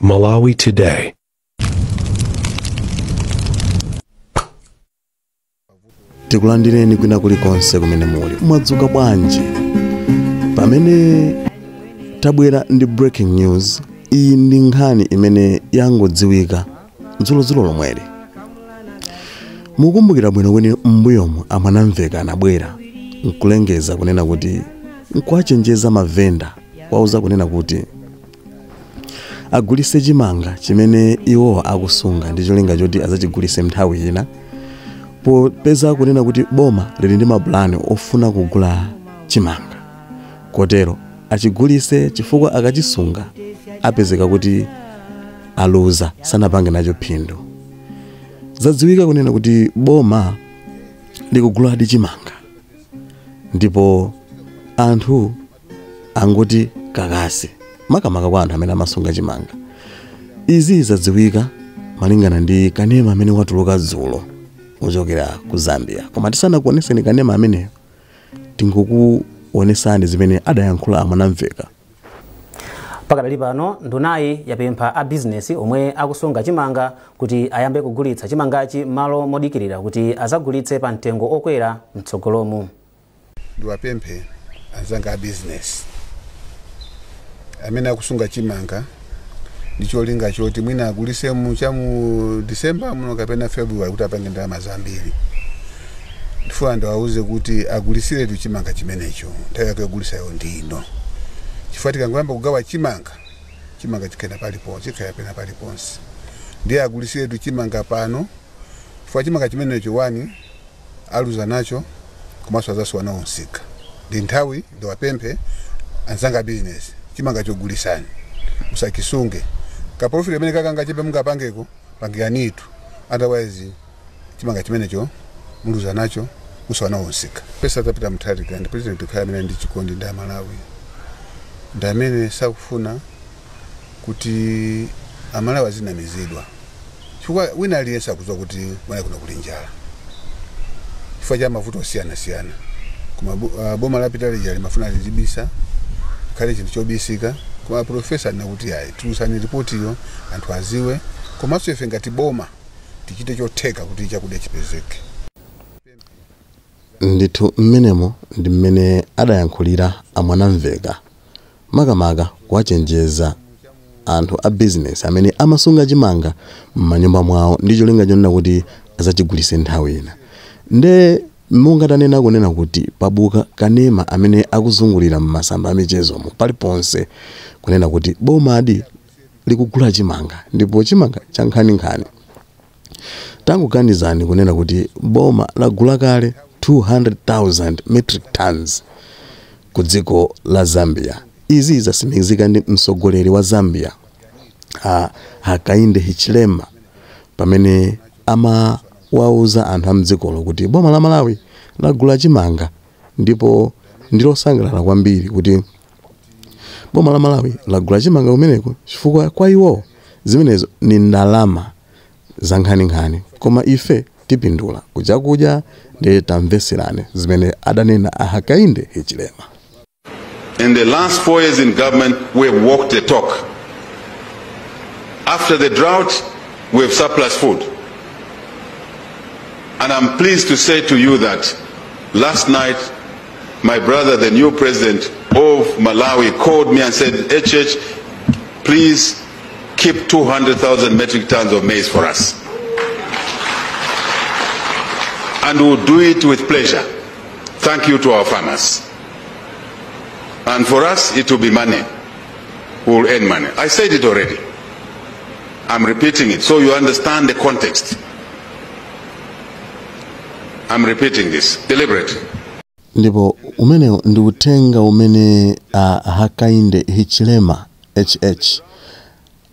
Malawi Today. Tikulandireni kwina kulikonse kumene muli. Mwadzuka bwanji? Pamene tabwera ndi breaking news, iyi ndi nkhani imene yangodziwika dzulodzulo lomweli. Mukumbukira bwino kweni m'mbuyomu aMwanamveka anabwera nkulengeza kunena kuti nkuwachenjeza mavenda, kuwauza kunena kuti agulise chimanga chimene iwowa akusunga ndi cholinga choti azachigulise nthawi ina, popeza kunena kuti boma lili ndi mapulani ofuna kugula chimanga, kotero achigulise chifukwa akachisunga apezeka kuti aluza, sanapange nacho phindu. Zadziwika kunena kuti boma likuguladi chimanga ndipo anthu angoti kakasi, makamaka kwa anthu amene amasunga chimanga. Izi zadziwika malingana ndi kanema amene watuluka dzulo kuchokera ku Zambia. Koma tisanakuoneseni kanema ameneyo, tingokuonesani zimene adayankhula aMwanamveka. Pakadali pano ndunayi yapempha a bizinesi omwe akusunga chimanga kuti ayambe kugulitsa chimangachi m'malo modikirira kuti azagulitse pa mtengo okwera mtsogolomu. Ndiwapemphe anzanga a bizinesi amene akusunga chimanga ndi cholinga choti mwina agulitse cha mu December muno kapena February kuti apange ndalama zambiri. Ndifuna ndiwauze kuti agulisiretu chimanga chimenecho, nthawi yake yogulisayo ndi ino, chifukwa tikangoyamba kugawa chimanga, chimanga chikhala paliponse, chikhala pena paliponse. Ndiye agulisiretu chimanga pano, chifukwa chimanga chimenecho wani aluza nacho komanso azasowa nawo msika. Ndi nthawi ndiwapemphe anzanga business, chimanga chogulisani musachisunge. Ka profit amene kakangachepe mungapangeko pangiranitu, otherwise chimanga chimenecho muluza nacho, musowa nawo msika. Pesa tapita Mutharika ndi president khala amene ndi chikondi ndi Amalawi, ndi amene sakufuna kuti Amalawi azinamizidwa, chifukwa wina aliyense akudziwa kuti mwina kuno kuli njala chifukwa cha mavuto osiyanasiyana. Koma boma lapita lija limafuna lizibisa, khale chinthu chobisika. Koma profesa anakuti ayi, tulusani ripotiyo anthu aziwe, komanso ife ngati boma tichite chotheka kuti chakudya chipezeke. Ndithu mmenemo ndi mmene adayankhulira aMwanamveka, makamaka kuwachenjeza anthu a business amene amasunga chimanga m'manyumba mwawo ndi cholinga chonena kuti azachigulise nthawi ina. Nde monga tanena kunena kuti pabuka kanema amene akuzungulira m'masamba a michezomo paliponse kunena kuti bomadi likugula chimanga, ndipo chimanga cha nkhaninkhani. Tangoganizani kunena kuti boma lagula kale 200,000 metric tons ku dziko la Zambia. Izi zasimikizika ndi mtsogoleri wa Zambia Hakainde Hichilema pamene amawauza anthu a mdzikolo kuti boma la Malawi lagula chimanga, ndipo ndilosangalala kwambiri kuti boma la Malawi lagula chimanga kumeneko, chifukwa kwa iwo zimenezo ni ndalama za nkhaninkhani, koma ife tipindula kuchakudya. Ndi tamveserani zimene adanena a Hakainde Hichilema. In the last 4 years in government, we have walked the talk. After the drought, we have surplus food. And I'm pleased to say to you that last night, my brother, the new president of Malawi, called me and said, HH, please keep 200,000 metric tons of maize for us. And we'll do it with pleasure. Thank you to our farmers. And for us, it will be money. We'll earn money. I said it already. I'm repeating it so you understand the context. I'm repeating this deliberately. Ndipo umenewo ndi uthenga umene Hakainde Hichilema HH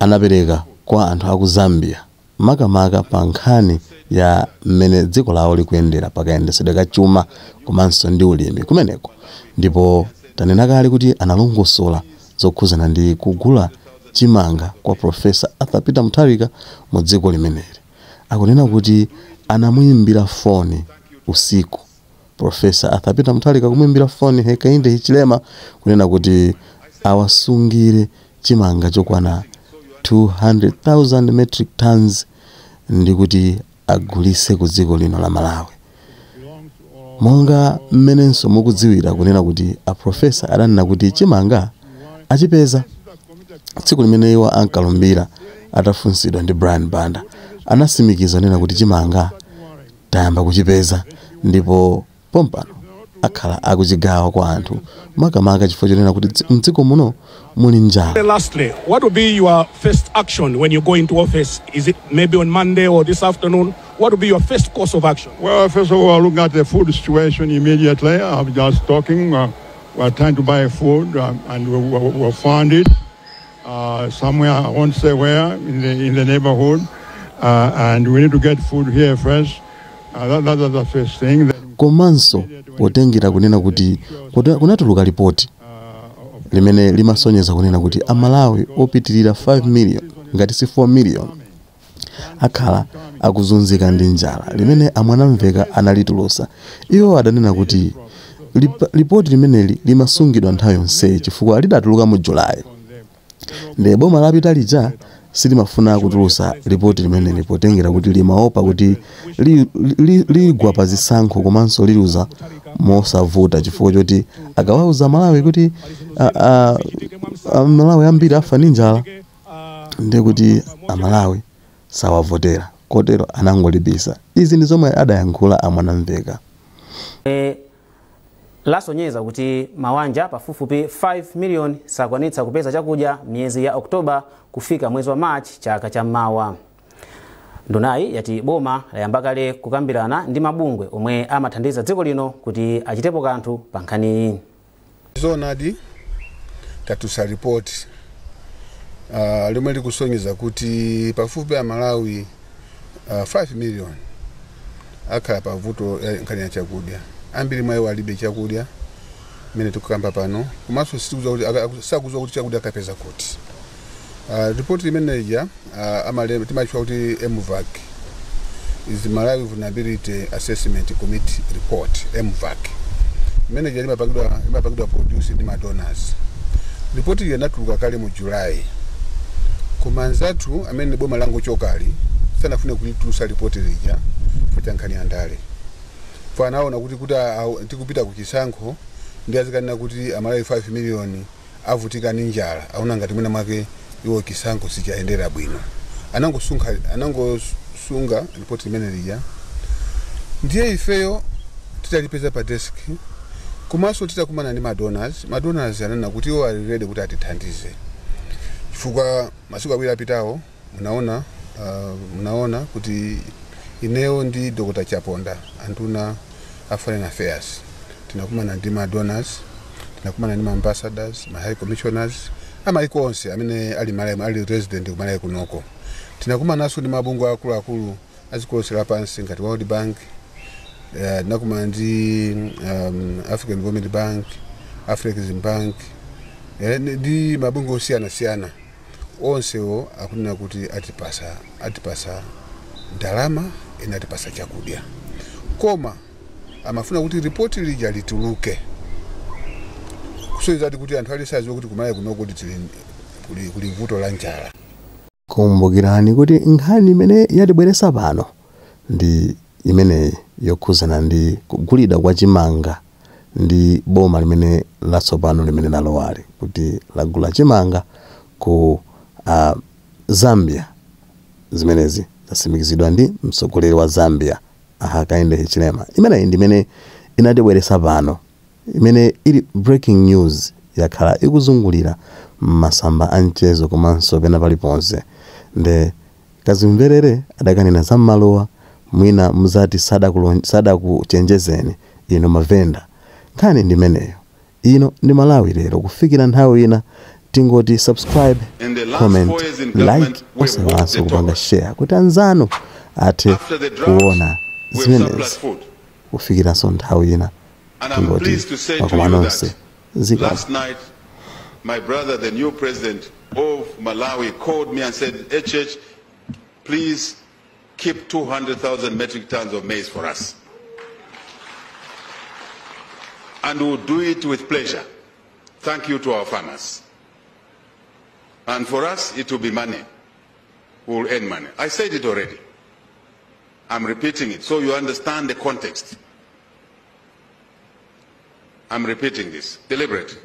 anapereka kwa anthu aku Zambia, makamaka pa nkhani ya mmene dziko lawo likuyendera pakayendesedwe ka chuma komanso ndi ulimi kumeneko. Ndipo tanena kale kuti analongosola zokhuzana ndi kugula chimanga kwa Professor Arthur Peter Mutharika mu dziko limeneli. Akunena kuti anamuyimbira foni usiku Professor Arthur Peter Mutharika, kumuyimbira foni Hakainde Hichilema kunena kuti awasungire chimanga chokwana 200,000 metric tons ndi kuti agulise ku dziko lino la Malawi. Monga mmenenso mukudziwira kunena kuti a professor adanena kuti chimanga achipeza tsiku limene iwo ankalumbira, atafunsidwa ndi Brian Banda, anasimikiza nena kuti chimanga tayamba kuchipeza ndipo pompano akhala akuchigawa kwa anthu, makamaka chifukwa chonena kuti mdziko muno muli njala. Lastly, what will be your first action when you go into office? Is it maybe on Monday or this afternoon? What will be your first course of action? Well, first of all, I'll look at the food situation immediately. I'm just talking. We're trying to buy food and we'll find it somewhere, I won't say where, in the neighborhood. And we need to get food here first. That's the first thing. Komanso potengera kunena kuti kunatuluka ripoti limene limasonyeza kunena kuti Amalawi opitirira 5 million ngati si 4 million akhala akuzunzika ndi njala, limene amwanamveka analitulusa. Iwo adanena kuti ripoti limeneli limasungidwa nthawi yonseyi chifukwa lidatuluka mu Julayi, ndi boma lapita lija silimafuna kutulusa ripoti limeneli potengera kuti limaopa kuti ligwa pa zisankho komanso liluza mosavuta, chifukwa choti akawauza Malawi kuti Amalawi ambiri afa ndi njala, ndiye kuti Amalawi sawavotera, kotero anangolibisa. Izi ndi zomwe adayankhula amwanamveka. Lasonyeza kuti mawanja pafupifupi 5 million sakwanitsa kupeza chakudya miyezi ya Oktoba kufika mwezi wa March chaka cha mawa. Ndunayi yati boma layamba kale kukambirana ndi mabungwe omwe amathandiza dziko lino kuti achitepo kanthu pa nkhaniyi. Zonadi tatusa report limwe likusonyeza kuti pafupi Amalawi 5 million akhala pavuto nkhani ya chakudya. Ambiri mwa iwo alibe chakudya mene tikukamba pano, komanso sakudziwa kuti chakudya akapeza kuti. Report imeneja timachula kuti MVAC, is the Malawi Vulnerability Assessment Committee Report, MVAC. Imeneja limapangidwa produce ndi madonors. Report iyo inatuluka kale mu July. Koma anzathu amene boma langu chokali sanafune kulitulusa report lija chifukwa nkhani ya ndale. Anaona kuti tikupita kuchisankho ndi azikanena kuti Amalawi 5 million avutika ndi njala, aona ngati mwina mwake iwo chisankho sichayendera bwino. Anangosunga ripoti limene lija, ndiye ifeyo titalipeza pa desk, komanso titakumana ndi madonors. Madonors ananena kuti iwo ali ready kuti atithandize, chifukwa masiku awiri apitawo munaona kuti ineyo ndi Dr. Chaponda anduna a Foreign Affairs tinakumana ndi madonors, tinakumana ndi ma ambassadors, ma high commissioners amaiko onse amene ali Malawi, ali resident ku Malawi kunoko. Tinakumananso ndi mabungwe akuluakulu adziko lonse lapansi ngati World Bank, tinakumana ndi African Development Bank, African Bank, ndi mabungwe osiyanasiyana onsewo akunena kuti atipasa ndalama, ena atipasa chakudya, koma amafuna kuti ripoti lija lituluke kusonyeza kuti anthu alisaziwe kuti kumalawi kuno kuti kuli vuto la njala. Kumbukirani kuti nkhani imene yatibweresa pano ndi imeneyi yokhuzana ndi kugulidwa kwa chimanga ndi boma limene latsopano limene lalowali, kuti lagula chimanga ku Zambia. Zimenezi zasimikizidwa ndi mtsogoleri wa Zambia Hakainde Hichilema. Imeneyi ndi imene inatibweresa pano, imene ili breaking news, yakhala ikuzungulira masamba a mchezo komanso pena paliponse. Nde kazimverere adakanena za mmalowa, mwina muzati sadakuchenjezeni ino mavenda. Nkhani ndi imeneyo. Ino ndi Malawi lero. Kufikira nthawi ina tingoti subscribe, In the last comment, 4 years in government, like, we walked osayiwalanso the kupanga talk. share kuti anzanu athe After the drought, kuona we have zimenezi. surplus food. Kufikiranso nthawi ina And I'm tingoti pleased to say to makoma you nonse that zikoma. last night, my brother, the new president of Malawi, called me and said, HH, please keep 200,000 metric tons of maize for us. And we'll do it with pleasure. Thank you to our farmers. And for us, it will be money. We will earn money. I said it already. I'm repeating it so you understand the context. I'm repeating this deliberately.